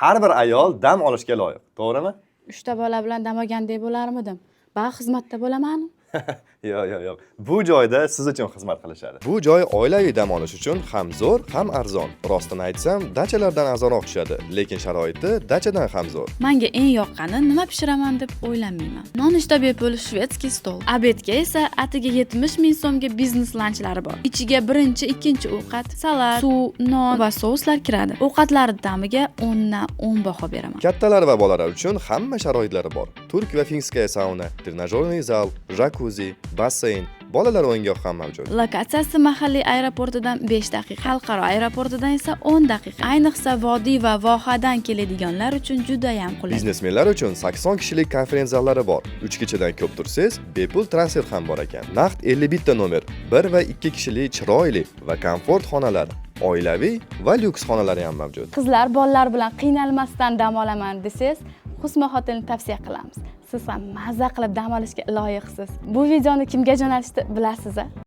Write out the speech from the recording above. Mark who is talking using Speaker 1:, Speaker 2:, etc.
Speaker 1: Har bir ayol dam olishga loyiq, to'g'rimi?
Speaker 2: Uchta bola bilan dam olgandek bo'larmidim? Ba xizmatda bo'laman.
Speaker 1: Yo'q, yo'q, yo'q. Bu joyda siz uchun xizmat qilishadi. Bu joy oilaviy dam olish uchun ham zo'r, ham arzon. Rostini aytsam, dachalardan arzonroq tushadi, lekin sharoiti dachadan ham zo'r.
Speaker 2: Manga eng yoqqani, nima pishiraman deb o'ylanmayman. Nonushta bepul, шведский stol. Обед ga esa atigi 70 ming so'mga biznes lunchlari bor. Ichiga birinchi, ikkinchi ovqat, salat, suv, non va souslar kiradi. Ovqatlar ta'miga 10 dan 10 baho beraman.
Speaker 1: Kattalar va bolalar uchun hamma sharoitlari bor. Turk va финская sauna, тренажёрный zal, jakuzi, basseyn, bolalar o'yingohi ham mavjud.
Speaker 2: Lokatsiyasi mahalliy aeroportidan 5 daqiqa, xalqaro aeroportidan esa 10 daqiqa. Ayniqsa vodiy va vohadan keladiganlar uchun juda ham qulay.
Speaker 1: Biznesmenlar uchun 80 kishilik konferens zallari bor. 3 kechadan ko'p tursangiz, bepul transfer ham bor ekan. Naqd 51 ta nomer, 1 va 2 kishilik chiroyli va komfort xonalar, oilaviy va lyuks xonalari ham mavjud.
Speaker 2: Qizlar bolalar bilan qiynalmasdan dam olaman desangiz, Husma Hotelni tavsiya qilamiz. Siz ham maza qilib dam olishga loyiqsiz. Bu videoni kimga jo'natishni bilasiz a?